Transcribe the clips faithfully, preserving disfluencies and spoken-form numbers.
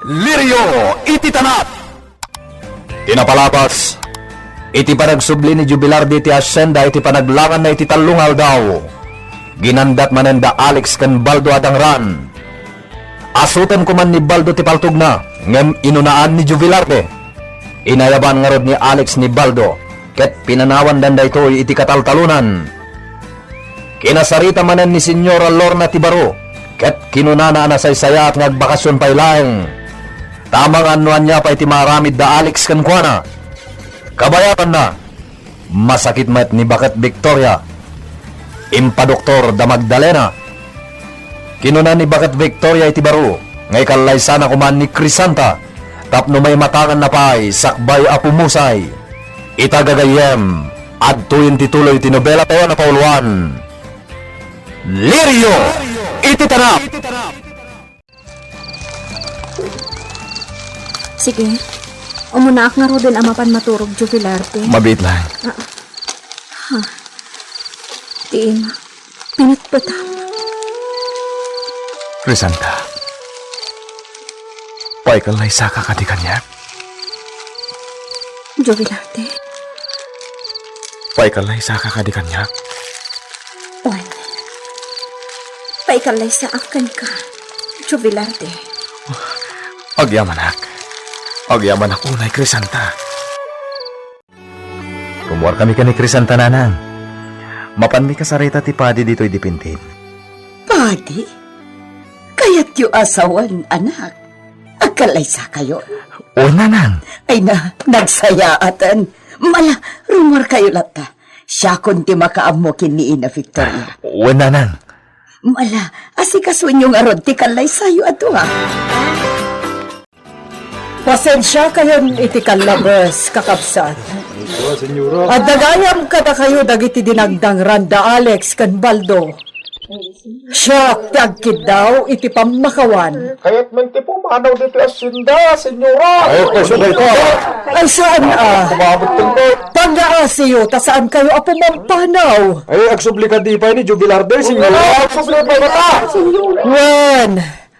Lirio iti tanap. Ti napalabas, iti panagsubli ni Jubilardi ti asienda iti panaglanganna iti tallo nga aldaw, ginandat manen da Alex ken Baldo a dangran. Asuten koman ni Baldo ti paltogna, ngem inunaan ni Jubilardi. Inayaban ngarud ni Alex ni Baldo, ket pinanawanda daytoy iti kataltalonan. Kinasarita manen ni Señora Lorna ti baro, ket kinunana a nasaysayaat nga agbakasion pay laeng. Ta amangan no ania pay ti maaramid da Alex kenkuana. Kabayatanna, masakit met ni Baket Victoria. Impadoktor da Magdalena. Kinuna ni Baket Victoria iti baro nga ikallaysana koman ni Crisanta tapno maimatanganna pay sakbay a pumusay. Ita gagayyem, adtoyen ti tuloy ti nobela tayo a napauluan. Lirio iti tanap. Sige, umunaak ngaruden a mapan maturog, Jubilarte. Mabiit lang. Ah, ha. Ti ima, pinatpatam. Crisanta, paikallaysaka kadi kaniak? Jubilarte. Paikallaysaka kadi kaniak? Wen. Paikallaysaak kenka, Jubilarte. Agyamanak. Agyamanak unay, Crisanta. Rummuarkami ken ni Crisanta, nanang. Mapanmi kasarita ti padi ditoy Dipintin. Padi? Kayatyo a sawen, anak? Agkallaysakayo? O, nanang. Ay na, nagsayaaten. Mala, rummuarkayo latta. Siakon ti makaammo ken ni Ina Victoria. Wen, nanang. Mala, asikasuenyo ngarud ti kallaysayo a dua. Pasensiakayon iti kallabes, kakabsat. Adda gayam kadakayo dagiti dinagdangran da Alex ken Baldo. Siak ti agkiddaw iti pammakawan. Kayat men ti pumanaw ditoy asienda, senyora. Ay, kayso dayta. Ay, saan a? Kumabot tungkol. Pangngaasayo, ta saan kayo a pumampanaw. Ay, agsubli kadi pay ni Jubilarde, senyora. Ay, agsubli pay kata. Wen,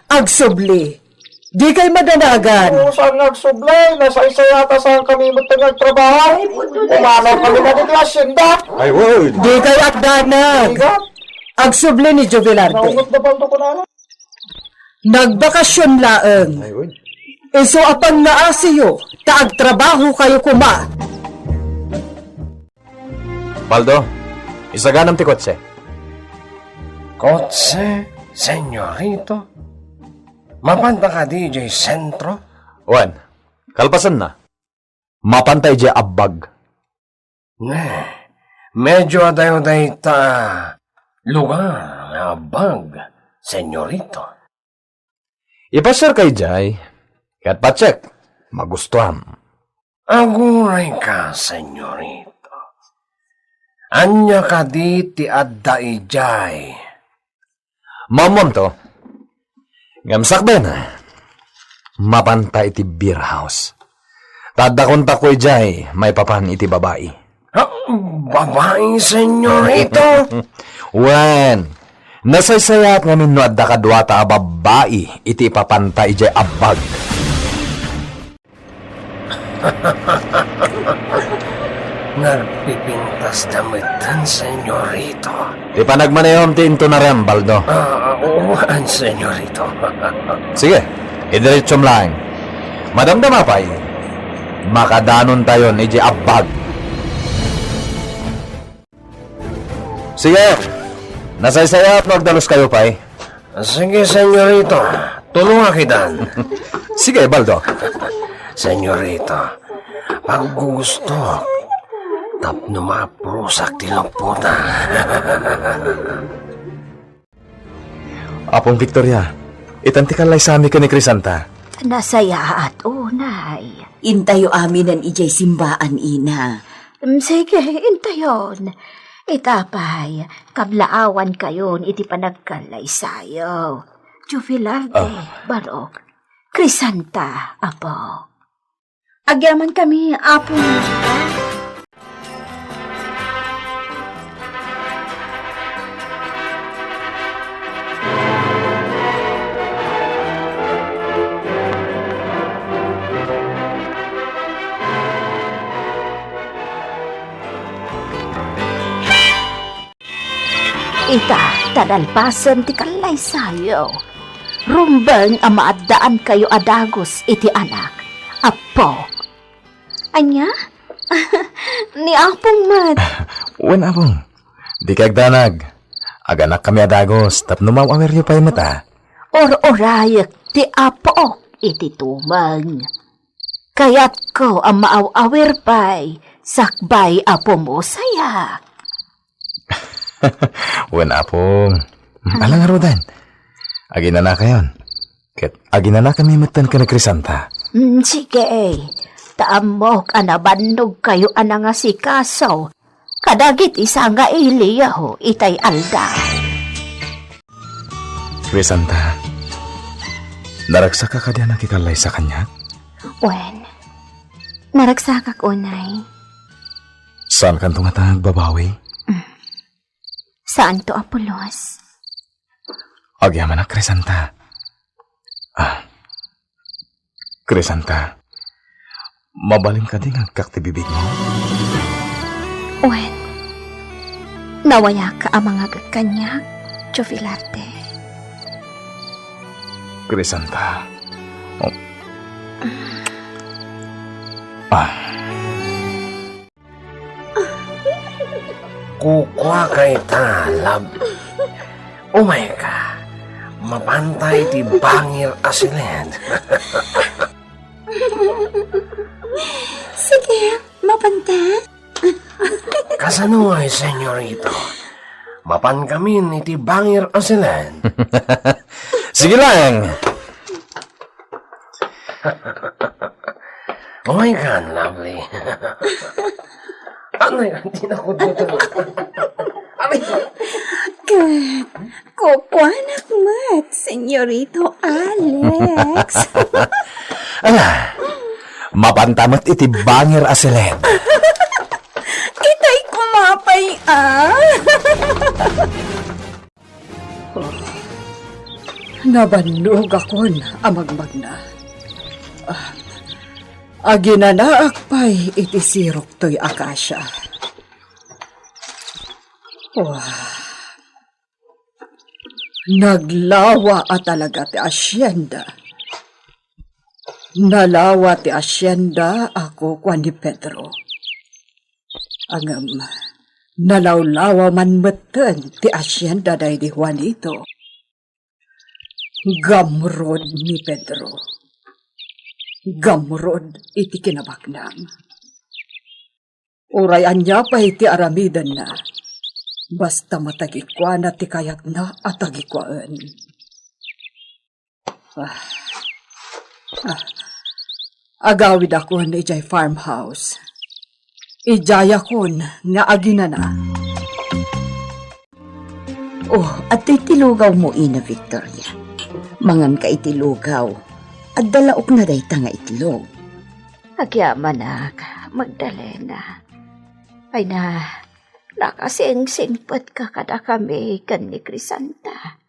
agsubli. Dikay madanagan. Oo, saan nga agsubli? Nasaysayata saan kami met nga agtrabaho. Pumanaw kami na ditoy asienda. Ay, wen. Dikay agdanag. Diga? Agsubli ni Jubilarde. Naungot na bang to kunana? Nagbakasyon laeng. Ay, wen. Isu a pangngaasayo, ta agtrabaho kayo koma. Baldo, isaganam ti kotse. Kotse, senyorito? Mapanta kadi idiay sentro? Wen, kalpasanna. Mapanta idiay abbag. Ne, medyo adayo dayta lugar nga abbag, senyorito. Ipasiarka idiay, ket patsek, magustuam. Agurayka, senyorito. Ania kadi ti adda idiay? Maammoamto. Ngem sakben, mapanta iti beer house. Ta adda kontakko idiay maipapan iti babai. Ha? Babai, senyorito? Wen, nasaysayaat ngamin no adda kaduata a babbai iti ipapanta idiay abbag. Nagpipintas da metten, senyorito. Ti panagmanehom ti intunarem, Baldo. Ah, oo, senyorito. Sige, idiretsum laeng. Madamdama pay, makadanontayon idiay abbag. Sige, nasaysayaat no agdaluskayo pay. Sige, senyorito. Tulongak itan. Sige, Baldo. Senyorito, paggugustok tapno maaprusak ti lupota. Apong Victoria, itan ti kallaysami ken ni Crisanta. Nasayaat unay. Intayo aminen idiay simbaan, ina. Mm, sige, intayon. Ita pay, kablaawankayon iti panagkallaysayo. Jubilarde, Ah. Barok, Crisanta, apo. Agyamankami, apo. Ita, ta nalpasen ti kallaysayo. Rumbeng a maaddaankayo a dagus iti anak. Apo. Ania? Ni Apong met. Wen, Apong. Dikay agdanag. Aganakkami a dagus tapno maaw-awiryo pay met, a. Ur-urayek ti Apook iti tumeng. Kayatko a maaw-awir pay sakbay a pumusayak. Wen, Apong. Mm. Ala ngaruden. Aginanakayon. Ket aginanakami metten ken ni Crisanta. Mm, sige. Ta ammok a nabannogkayo a nangasikaso kadagiti sangailiyo itay aldaw. Crisanta, naragsakka kadi a nakikallaysa kaniak? Wen, naragsakak unay. Saankanto ngata nga agbabawi? Mm. Saanto a pulos. Agyamanak, Crisanta. Ah. Crisanta, mabalin kadi nga agkak ti bibigmo? Wen, nawayak a mangagek kaniak, Jovelarte. Crisanta. Oh. Ah. Kukuaka ita, love. Umayka. Mapanta iti bangir a siled. Sige, mapanta. Kasano, senyorito? Mapankamin iti bangir a siled. Sige lang. Oh my God, lovely. Ano yan? Di na ko dito. Aray! Ket, kukuanak met, Senyorito Alex. Ala, mapanta met iti bangir a siled. Itay kumapay, ah. Oh, nabannogakon a magmagna. Ah, aginanaak pay iti sirok toy akasia. Wah, naglawa a talaga ti asienda. Nalawa ti asienda a kukua ni Pedro. Ngem nalawlawa man metten ti asienda daydi Juanito. Gamrod ni Pedro. Gamrod iti kinabaknang. Uray ania pay ti aramidenna, basta met a kikuana ti kayatna a tagikuaen. Ah. Ah. Agawidakon idiay farmhouse. Idiayakon nga aginana. Oh, adtoy ti lugawmo, Ina Victoria. Manganka iti lugaw. Adda laokna dayta nga itlog. Agyamanak, Magdalena. Ay na, nakasingsingpetka kadakami ken ni Crisanta.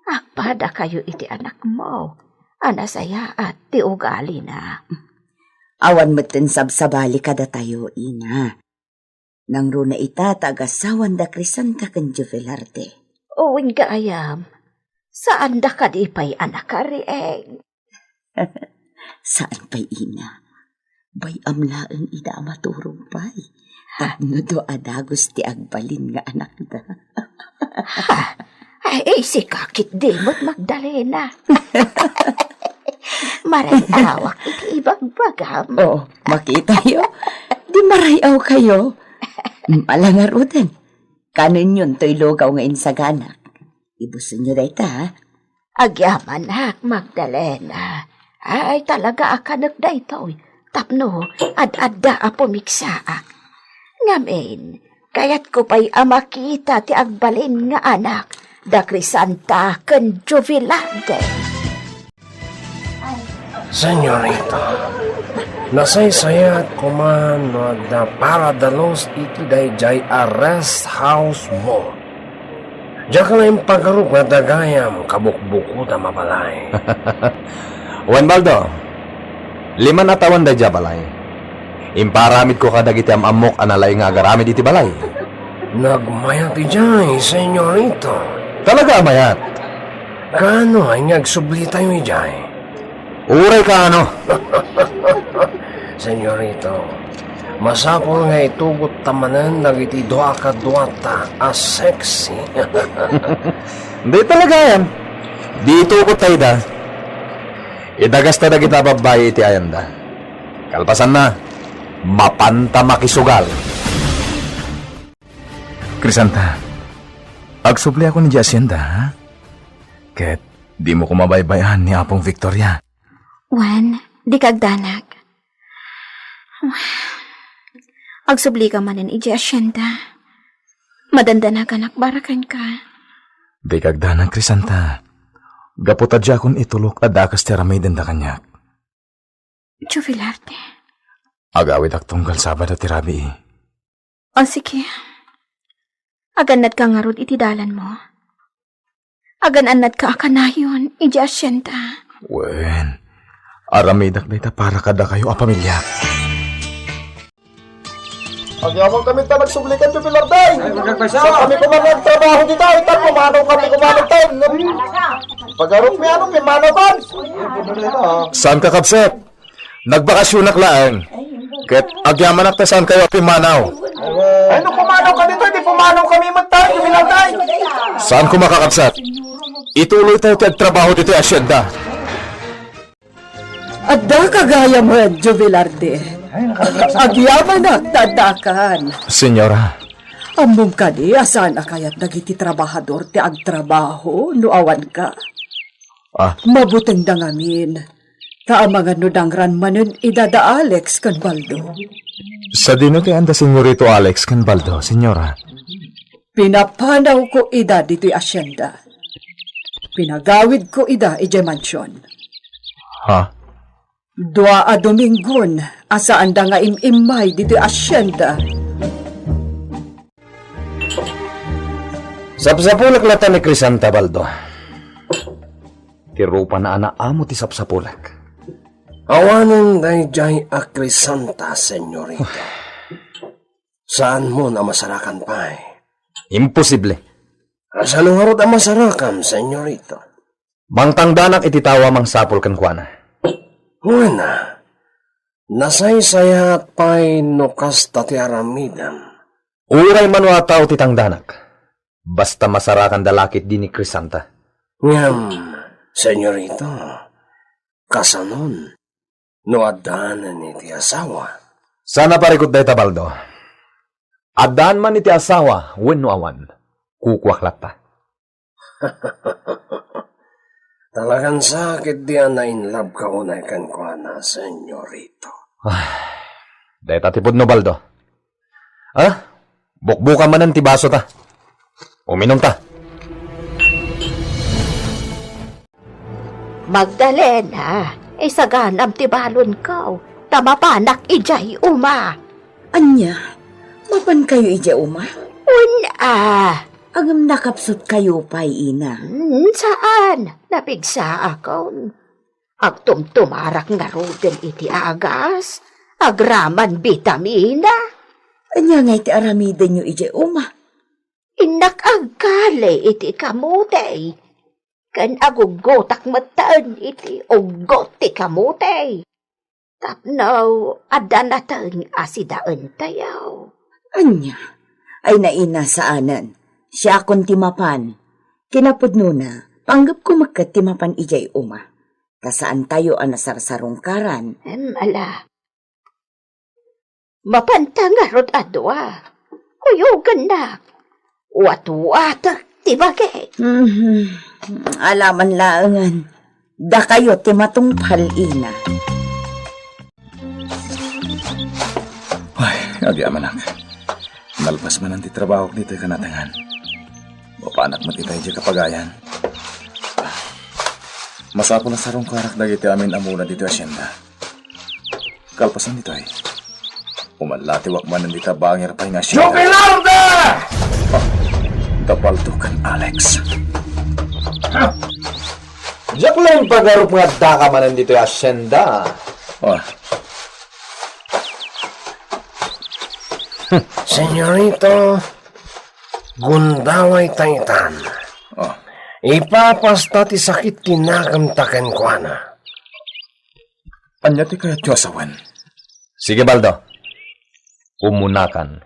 Agpadakayo iti anakmo a nasayaat ti ugalina. Awan metten sabsabali kadatayo, Ina. Nangruna ita ta agasawan da Crisanta ken Jovelarte. Wen gayam, saanda kadi pay a nakariing. Saan pay, Ina. Bay-am laeng ida a maturog pay. Tapno dua a dagus ti agbalin nga anakda. Ha? Ay, sika ketdi met, Magdalena. Maray-awak iti ibagbagam. Oh, makitayo. Di maray-awkayo. Ala ngaruden. Kanenyon toy lugaw nga insaganak. Ibusenyo dayta, ha? Agyamanak, Magdalena. Ay, talaga a kanek daytoy tapno ad-adda a pumigsaak. Ngamin, kayatko pay a makita ti agbalin nga anak da Crisanta ken Jovelarte. Senyorita, nasaysayat koma no adda paradalus iti daydiay a rest house mo. Diak la impagarup nga adda gayam kabukbukod a mabalay. Wen, Baldo, liman a tawen daydiay a balay. Impaaramidko kadagiti am-ammok a nalaing nga agaramid iti balay. Nagmayat idiay, Senyorito. Talaga a mayat. Kaano nga agsublitayo idiay? Uray kaano. Senyorito, masapul nga itugot ta manen dagiti dua kaduata a sexy. Di talaga yan. Di itugot ta ida. Idagasta dagita babbai iti ayanda. Kalpasanna, mapanta makisugal. Crisanta, agsubliakon idiay asienda, ha? Ket dimo koma baybay-an ni Apong Victoria. Wen, dika agdanag. Agsublika manen idiay asienda. Madandanaganak para kenka. Dika agdanag, Crisanta. Gapu ta diakon itulok a dakes ti aramidenda kaniak. Jovelarte. Agawidak tunggal Sabado ti rabii. O, sige. Agan-annadka ngarud iti dalanmo. Agan-annadka a kanayon idiay asienda. Wen, aramidak dayta para kadakayo a pamiliak. Agyaman kami ta nagsublikan, Jovelarte. Ay, magkagpasa. Saan kami koma nagtrabaho dita? Ita, pumanaw kami koma dita. Pagarup mi, ano, pimanaw kan? Saan ka, kabsat? Nagbakasyonak laeng. Ket agyamanak ta saan kayo a pimanaw. Ay, no pumanaw ka dito, di pumanaw kami met tayo, Jovelarte. Saan koma, kakabsat? Ituloy tayo ti agtrabaho ditoy asienda. Adda ka gayamen, Jovelarte. Agyamanak ta addakan. Senyora. Ammom kadi a saan a kayat dagiti trabahador ti agtrabaho no awanka? Ah. Mabutengda ngamin. Ta amangan no dangran manen ida da Alex ken Baldo. Sadino ti anda Senyorito Alex ken Baldo, Senyora? Pinapanawko ida ditoy asienda. Pinagawidko ida idiay mansion. Ha? Dua a dominggon a saanda nga im-immay ditoy asienda. Sapsapulek latta ni Crisanta, Baldo. Ti rupana a naamo ti sapsapulek. Awanen daydiay a Crisanta, Senyorita. Saanmon a masarakan pay? Imposible. Kasano ngarud a masarakan, Senyorita? Mangtangdanak iti tao a mangsapul kenkuana. Wen a, nasaysayaat pay no kasta ti aramidem. Uray mano a tao ti tangdanak, basta masarakanda la ketdi ni Crisanta. Ngem, Senyorita, kasanon no addaanen iti asawa? Saan a parikut dayta, Baldo. Addaan man iti asawa wenno awan, kukuak latta. Talagan sakit di a na-in love ka unay kenkuana, Senyorito. Ah, dayta ti pudno, Baldo. Ah, bukbuka manen ti baso ta. Uminum ta. Magdalena, isaganam ti balonko, ta mapanak idiay uma. Ania, mapankayo idiay uma? Wen a. Ngem nakapsutkayo pay, ina? Hmm, saan. Napigsaakon. Agtumtumarak ngaruden iti agas, agraman bitamina. Ania ngay ti aramidenyo idiay uma? Innak agkali iti kamote, ken aguggotak metten iti uggot ti kamote. Tapno adda nateng a sidaentayo. Ania? Ay, naina, saanen. Siakon ti mapan. Kinapudnona, panggepko met ket ti mapan idiay uma. Ta saantayo a nasarsarungkaran. Em, ala. Mapanta ngarud a dua. Kuyogennak. Watwatek ti bagik. Mhm. Alaman laengen. Dakayo ti matungpal, ina. Ay, agyamanak. Nalpas manen ti trabahok ditoy kanatengan. Mapanak met ita idiay kapagayan. Masapul a sarungkarak dagiti amin a muna ditoy asienda. Kalpasan ditoy, umalatiwak manen dita bangir pay nga asienda. Jubilarda! Ah, da Baldo ken Alex. Ah! Diak la impagarup nga addaka manen ditoy asienda. Ah. Senyorito, Gundaway ta itan. Ah. Ipapasta ti sakit ti nakemta kenkuana. Ania ti kayatyo a sawen? Sige, Baldo. Umunakan.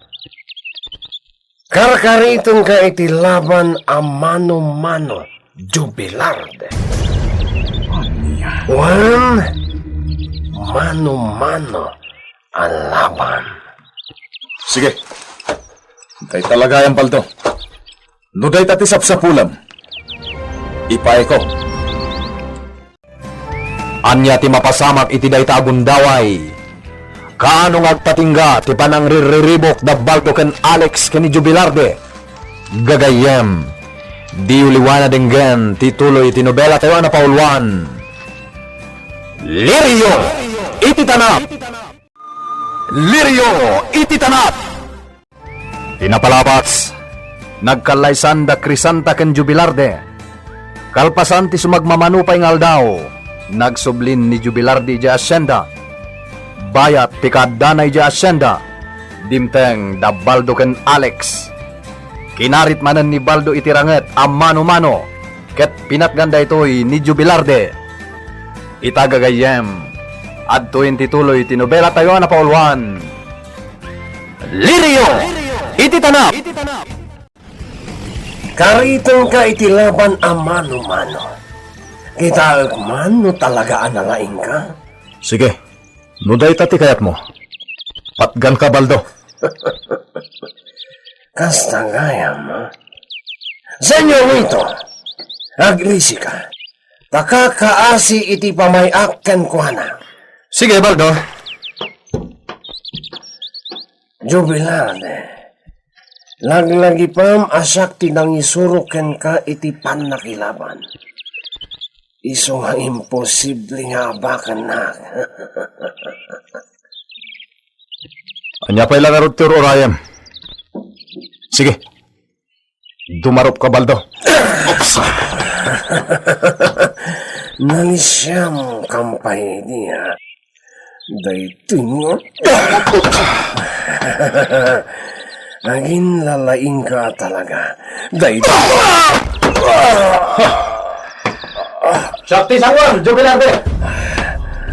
Karkaritenka iti Laban a mano-mano, Jubilarde. Ania? Wen, mano-mano a laban. Sige. Dayta la gayam, Baldo. No dayta ti sapsapulem, ipaayko. Ania ti mapasamak iti dayta a gundaway? Kaano nga agpatingga ti panangrirriribuk da Baldo ken Alex ken ni Jubilarde? Gagayyem, diyo liwana denggen ti tuloy ti nobela tayo a napauluan. Lirio iti tanap! Lirio iti tanap! Ti napalabas, nagkallaysan da Crisanta ken Jubilarde. Kalpasan ti sumagmamano pay nga aldaw, nagsublin ni Jubilarde idiay asienda. Bayat ti kaaddana idiay asienda, dimteng da Baldo ken Alex. Kinarit manen ni Baldo iti ranget a mano-mano, ket pinatgan daytoy ni Jubilarde. Ita gagayyem, adtoyen ti tuloy ti nobela tayo a napauluan. Lirio iti tanap. Karitenka iti Laban a mano-mano. Kitaek man no talaga a nalaingka. Sige, no dayta ti kayatmo, patganka, Baldo. Kasta gayam, a? Senyorito, aglisika, ta kakaasi iti pamay-ak kenkuana. Sige, Baldo. Jubilade, laglagipem a siak ti nangisuro kenka iti pannakilaban. Isu nga imposible nga abakennak. Ania pay la ngarud ti ur-urayem? Sige. Dumarupka, Baldo. Oops. Nalisiam kam pay idi, a? Daytoy nga. Aginlalaingka talaga. Daytoy. Siak ti sanguan, Jubilarte.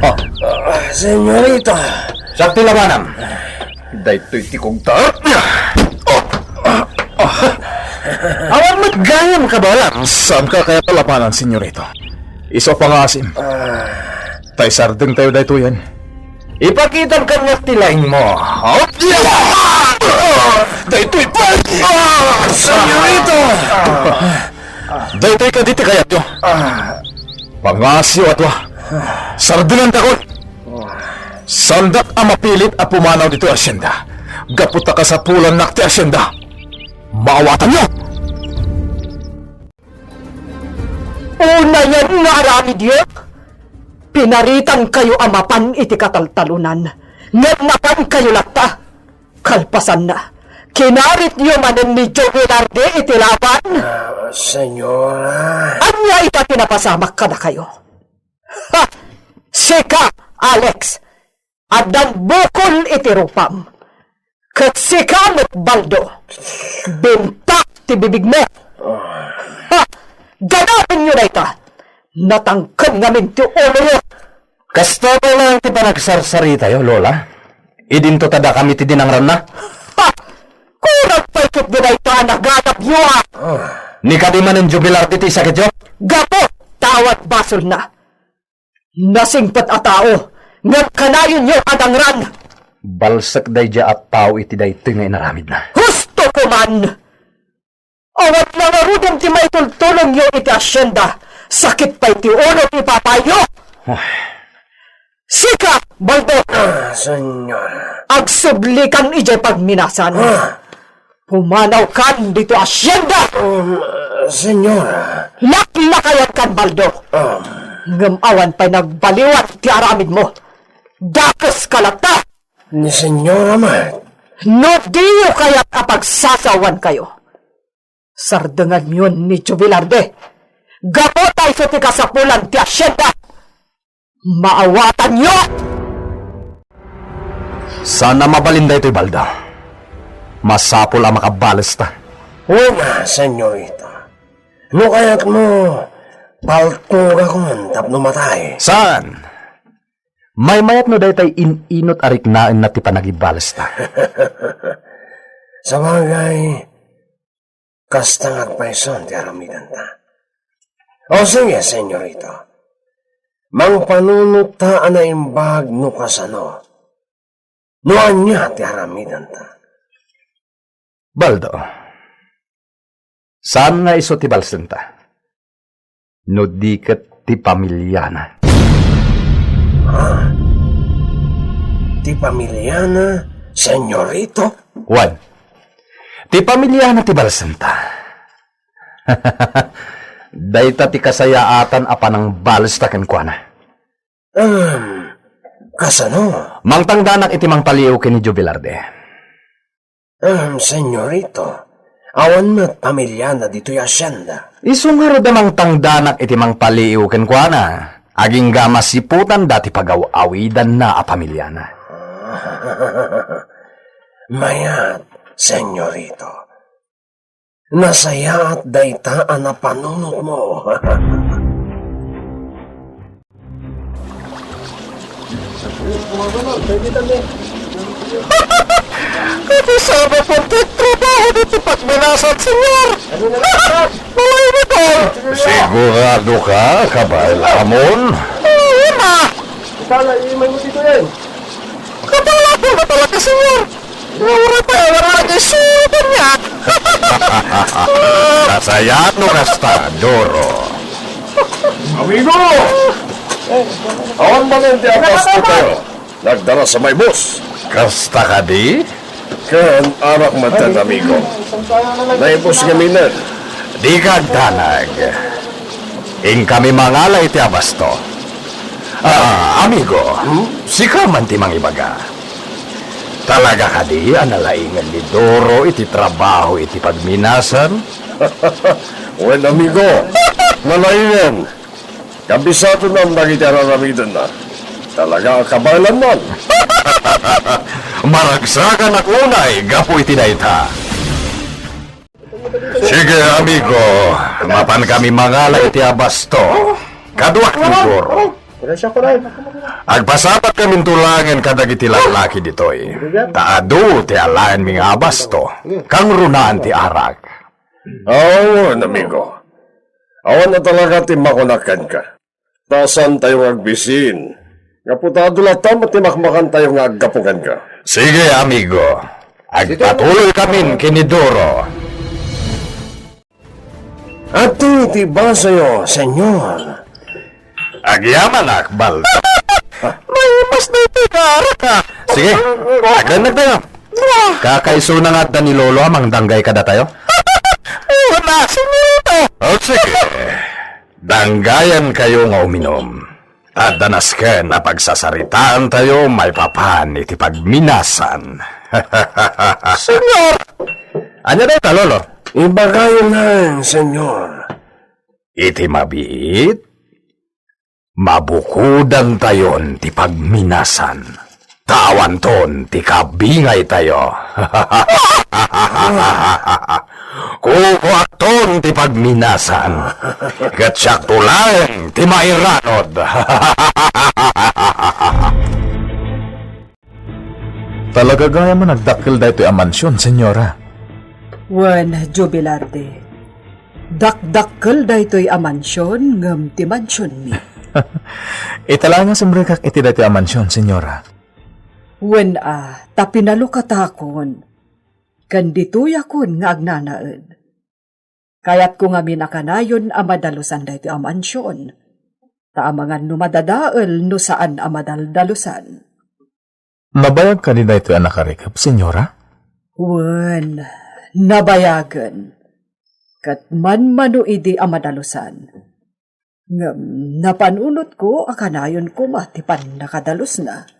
Ah. Ah, senyorita. Siak ti labanam. Daytoy ti kugta. Awan met gayam, kabalang. Saanka kayat a labanan, senyorita? Isu a pangaasim. Ah. Ta isardengtayo daytoyen. Ipakitam kaniak ti laingmo. Daytoy pay! Ah, senyorita! Daytoy kadi ti kayatyo? Pangaasiyo a dua. Sardengandakon. Saandak a mapilit a pumanaw ditoy asienda. Gapu ta kasapulannak ti asienda. Maawatanyo! Unayen nga aramidyo, pinaritankayo a mapan iti kataltalonan, ngem napankayo latta. Kalpasanna, kinarityo manen ni Joe Velarde iti laban. Ah, senyora. Ania ita ti napasamak kadakayo? Ha! Sika, Alex, addan bukol iti rupam. Ket sika met, Baldo, bintak ti bibigmo. Ha! Ganapenyo dayta. Natangken ngamin ti uloyo. Kasta pay laeng ti panagsarsaritayo, Lola. Idinto ta dakami ti dinangranna. Ha! Kurang pay ketdi dayta a naganabyo, a! Ni kadi manen Jubilar ditoy sakityo? Gapu ta awan basolna. Nasingpet a tao, ngem kanayonyo a dangran. Balsek daydiay a tao iti daytoy nga inaramidna. Husto koman! Awan la ngaruden ti maitultulongyo iti asienda, sakit pay ti ulo ti ipapayyo. Ay. Sika, Baldo! Ah, senyor. Agsublikan idiay pagminasan. Ah. Pumanawkan ditoy asienda! Um, senyora. Laklakayankan, Baldo. Um. Ngem awan pay nagbaliwan ti aramidmo. Dakeska latta. Ni senyora met. No diyo kayat a pagsasawankayo, sardenganyon ni Jubilarde. Gapu ta isu ti kasapulan ti asienda. Maawatanyo! Saan a mabalin daytoy, Baldo. Masapul a makabalesta. Una, senyorita, no kayatmo, paltugakon tapno matay. Saan? Maymayat no daytay in-inut a riknaenna ti panagibalesta. Sabagay, kasta nga agpayson ti aramidenta. O sige, senyorita, mangpanunot ta a naimbag no kasano. No ania ti aramidenta. Baldo, saan nga isu ti balsenta? No di ket ti pamiliana. Ah, ti pamiliana, senyorito? Wen, ti pamiliana ti balsenta. Dayta ti kasayaatan a panangbalesta kenkuana. Um, kasano? Mangtangdanak iti mangpaliiw ken ni Jubilarde. Um, senyorito, awan met pamiliana ditoy asienda. Isu ngarud a mangtangdanak iti mangpaliiw kenkuana, agingga masiputanda ti pagaw-awidanna a pamiliana. Mayat, senyorito. Nasayaat dayta a napanunotmo. Iti sabap ti trabaho diti pagminasan, senyor. Malay ni Paul. Sigurado ka, Kabael Amon? Oo na. Ikaw na, imay mo dito yan. Kabael Amon na talaga, senyor. Nga wala pa, wala lagi sudan niya. Nasayaat no kasta, Doro. Amigo! Awan manen ti abasto tayo. Nagdara sa may bus. Kasta kadi? Ken arak met, amigo. Naibus nga minen. Di ka agdanag. Inkami mangala iti abasto. Ah, amigo, sika man ti mangibaga. Talaga kadi a nalaingen ni Doro iti trabaho iti pagminasan? Wen, amigo, nalaingen. Kabisatonan dagiti ar-aramidenna. Talaga a kabaelannan. Maragsakanak unay gapu iti dayta. Sige, amigo, mapan kami mangala iti abasto. Kaduak ni Doro. Agpasapatkaminto laengen kadagiti lallaki ditoy. Ta adu ti alaenmi nga abasto, kangrunaan ti arak. Awan, amigo. Awan a talaga ti makunak kenka. Ta saantayo nga agbisin. Gapu ta adu latta met ti makmakantayo nga aggapu kenka. Sige, amigo. Agpatuloykamin ken ni Doro. Adtoy ti basoyo, senyor. Agyamanak, Baldo. Maimas daytoy nga arak, a. Sige, agdannagtayo. Kakaisuna nga adda ni Lolo a mangdanggay kadatayo? Una, senyorito. O, sige. Danggayankayo nga uminom. Adda nasken a pagsasaritaantayo maipapan iti pagminasan. Senyor! Ania dayta, Lolo? Ibagayo laeng, senyor. Iti mabiit, mabukodantayon ti pagminasan, ta awanton ti kabingaytayo. Kukuakton ti pagminasan, ket siakto laeng ti mairanod. Talaga gayam a nagdakkel daytoy a mansion, senyora. Wen, Jubilarde. Dakdakkel daytoy a mansion ngem ti mansionmi. Ita laeng a simrekak iti daytoy a mansion, senyora. Wen a, ta pinalukatakon, ken ditoyakon nga agnanaed. Kayatko ngamin a kanayon a madalusan daytoy a mansion, ta amangan no madadael no saan a madaldalusan. Nabayag kadi daytoy a nakarikep, senyora? Wen, nabayagen. Ket manmano idi a madalusan. Ngem napanunotko a kanayon koma ti pannakadalusna.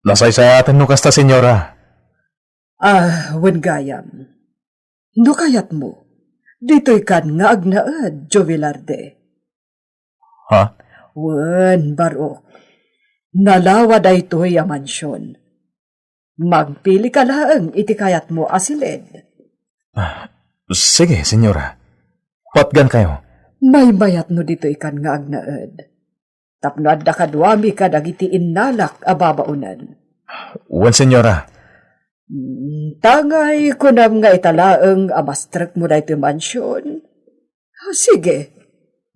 Nasaysayaten no kasta, senyora. Ah, wen gayam. No kayatmo, ditoykan nga agnaed, Joe Velarde. Ha? Wen, Barok. Nalawa daytoy a mansion. Magpilika laeng iti kayatmo a siled. Ah, Sige, senyora. Patgankayo. Maymayat no ditoy kan nga agnaed. Tapno adda kaduami kadagiti innalak a babaonen. Wen, senyora. Hmm, tangay kunam nga ita laeng a mastrekmo daytoy mansion? Sige,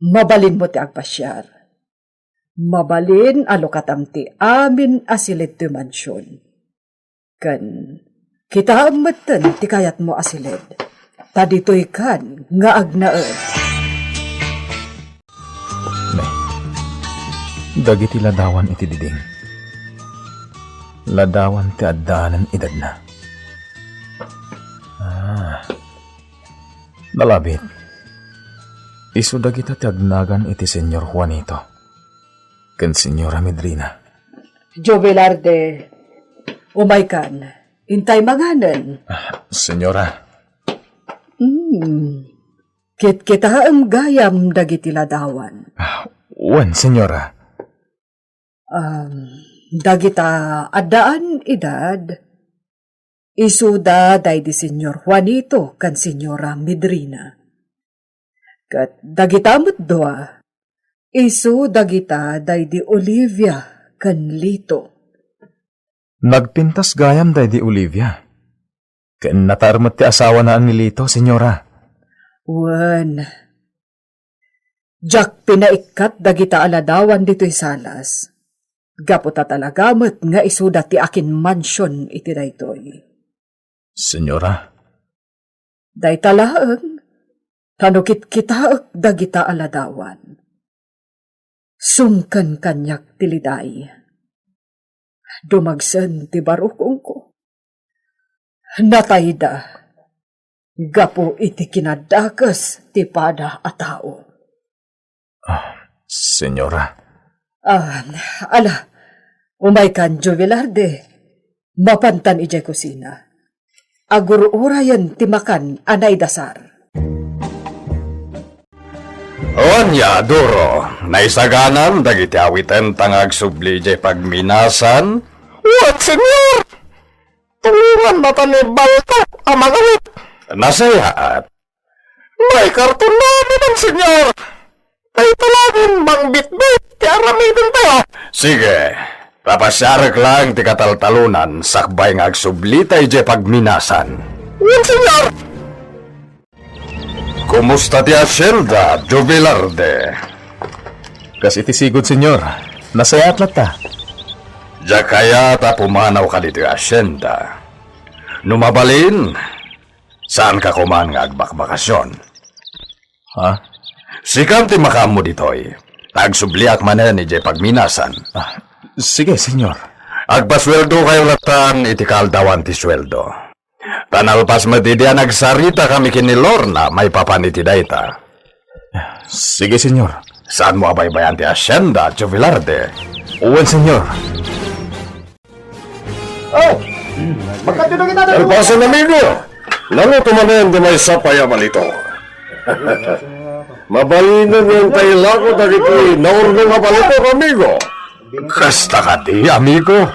mabalinmo ti agpasiar. Mabalin a lukatam ti amin a silid ti mansion. Ken kitaem metten ti kayatmo a silid, ta ditoy kan nga agnaed. Ne, dagiti ladawan iti diding. Ladawan ti addaanen edadna. Ah, nalabit. Isu dagita ti agnagan iti Señor Juanito ken Señora Medrina. Jovelarde, umaykan. Intay manganen. Ah, senyora. Hmm. Kitkitaem gayam dagiti ladawan. Ah, wen, senyora. Um, dagita addaan edad, isuda daydi Señor Juanito ken Señora Medrina. Ket dagita met dua, isu dagita daydi Olivia ken Lito. Nagpintas gayam daydi Olivia. Ken nataer met ti asawana a ni Lito, senyora. Wen, diak pinaikkat dagita a ladawan ditoy salas, gapu ta talaga met nga isuda ti akinmansion iti daytoy. Senyora. Dayta laeng, ta no kitkitaek dagita a ladawan, sumken kaniak ti liday. Dumagsen ti barukongko. Natayda gapu iti kinadakes ti pada a tao. Ah, senyora. Ah, ala, umaykan, Jovelarde. Mapantan idiay kusina. Agur-urayen ti makan a naidasar. Ania, Duro, naisaganam dagiti awitenta nga agsubli idiay pagminasan? Wen, senyora. Tulongannata ni Baldo a mangawit. Nasayaat. Naikartonnamin, senyora. Dayta laeng mangbitbit ti aramidentayo. Sige, papasiarek laeng ti kataltalonan sakbay nga agsublita idiay pagminasan. Wen, senyora. Kumusta ti asienda, Jovelarde? Kas iti sigud, senyora. Nasayaat latta. Diak kayat a pumanawka ditoy asienda. No mabalin, saanka koman nga agbakbakasion. Ha? Sikam ti makaammo ditoy. Agsubliak manen idiay pagminasan. Ah, sige, senyor. Agpasueldokayo lattan iti kaaldawan ti sueldo. Ta nalpas met idi a nagsaritakami ken ni Lorna maipapan iti dayta. Sige, senyor. Saanmo a baybay-an ti asienda, Jovelarde? Wen, senyor. Oh! Magkadto na kita. Kalpasan, amigo! Naluto manen ti maysa pay a balito. Mabalinen nga intay ilako dagiti naurnong a balito, amigo. Kasta kadi, amigo?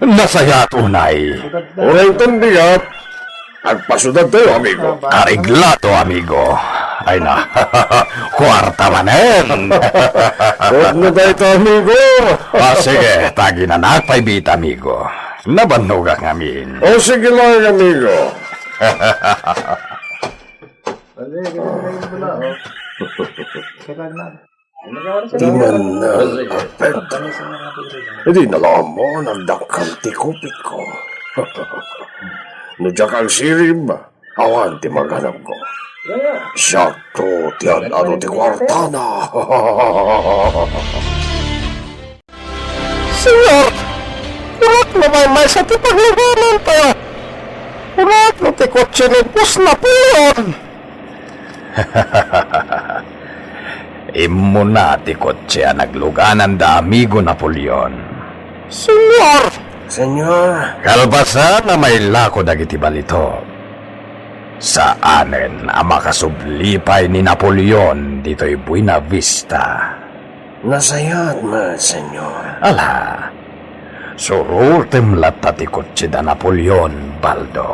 Nasayaat unay. Uray inton bigat, agpasudadtayo, amigo. Ariglato, amigo. Ay na, kuarta manen. Pudno dayta, amigo. Ah, sige, taginanak pay biit, amigo. Nabannogak ngamin. O, sige lang, amigo. Di man, ah, apet. Idi nalaman nagdakkel ti kupitko. No diak agsirib, awan ti maganabko. Siakto ti ad-adu ti kuartana. Señor, kunak no maymaysa ti paglugananta. Kunak no ti kotse ni Boss Napoleon. Immuna ti kotse a naglugananda, Amigo Napoleon. Señor! Señor! Kalpasan a mailako dagiti balito, saanen a makasubli pay ni Napoleon ditoy Buena Vista. Nasayaat met, Señor. Ala, surotem latta ti kotse da Napoleon, Baldo.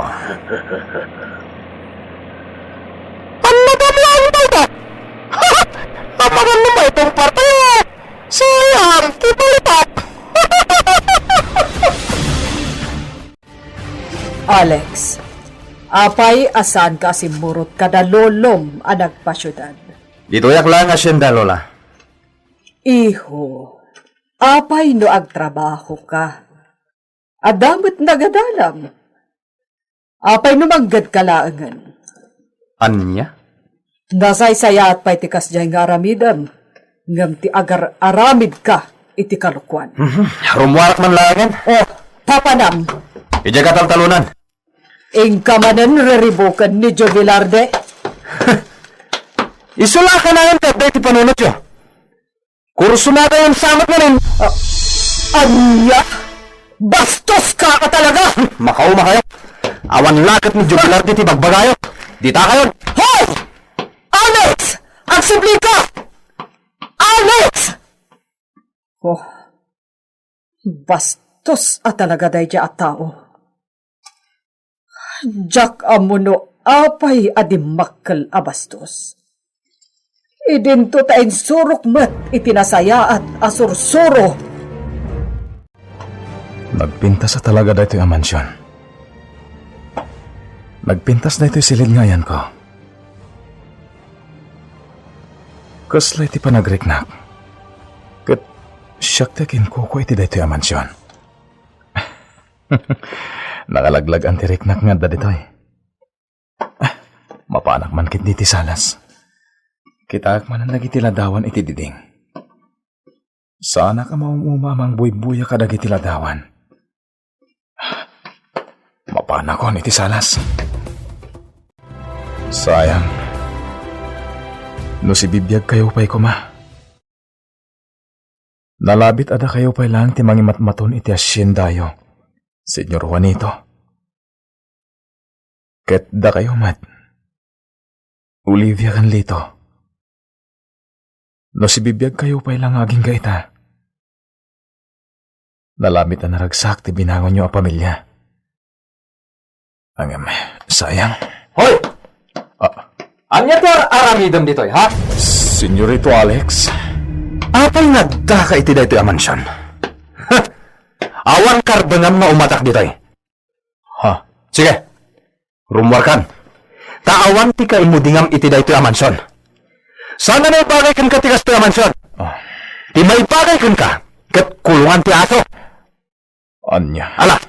Awan no may tungpar tayo. Sayang, ti balitak. Alex, apay a saanka a simmurot kada lolom a nagpasiudad? Ditoyak laeng a hacienda, Lola. Iho, apay no agtrabaho ka? Adda met nagadalam. Apay no mangged ka laengen? Ania? Nasaysayaat pay ti kasdiay nga aramidem, ngem ti agar-aramidka iti kalokuan. Mhm. Rummuarak man laengen. Oh, papanam. Idiay ka taltalonan. Inka manen riribuken ni Joe Velarde. Isu la a kanayon ti adda iti panunotyo. Kursunadayon sa met manen. Ah, ania? Bastos ka ka talaga! Makauma kayo. Awan laket ni Joe Velarde ti bagbagayo. Dita kayon. Hoy! Alex! Agsubli ka! Alex! Oh, bastos a talaga daydiay a tao. Diak ammo no apay a dimmakkel a bastos. Idinto ta insurok met iti nasayaat a sursuro. Nagpintas a talaga daytoy a mansion. Nagpintas daytoy silid nga ayanko. Kasla iti panagriknak. Ket siak ti akinkukua iti daytoy a mansion. Nakalaglag-an ti riknak nga adda ditoy. Ah, mapanak man ketdi ti salas. Kitaek manen dagiti ladawan iti diding. Saanak a maum-uma a mangbuybuya kadagiti ladawan. Mapanakon iti salas. Sayang. No sibibiagkayo pay koma. Nalabit a dakayo pay laeng ti mangimatmaton iti haciendayo, Señor Juanito. Ket dakayo met, Olivia ken Lito. No sibibiagkayo pay la nga agingga ita, nalabit a naragsak ti binangonyo a pamilia. Ngem, sayang. Hoy! Ah. Ania ti ar-aramidem ditoy, ha? Señorito Alex, apay nga addaka iti daytoy a mansion? Awan karbengam nga umatak ditoy. Ha? Sige, rummuarkan. Ta awan ti kaimudingam iti daytoy a mansion. Saan a maibagay kenka ti kastoy a mansion. Ah. Ti maibagay kenka, ket kulongan ti aso. Ania? Ala,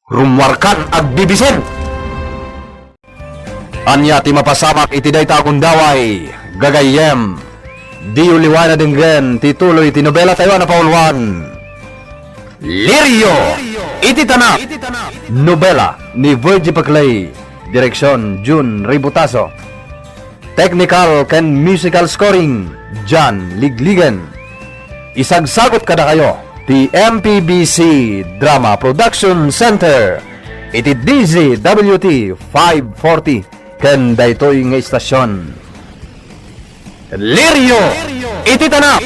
rummuarkan, agbibisin! Ania ti mapasamak iti dayta a gundaway, gagayyem? Diyo liwayan a denggen ti tuloy ti nobela tayo a napauluan, Lirio iti Tanap. Nobela ni Virgie Paclay, direksion Jun Ributaso. Technical ken musical scoring, John Ligligen. Isagsagut kadakayo ti M P B C Drama Production Center iti D Z W T five forty ken daytoy nga istasion. Lirio iti Tanap.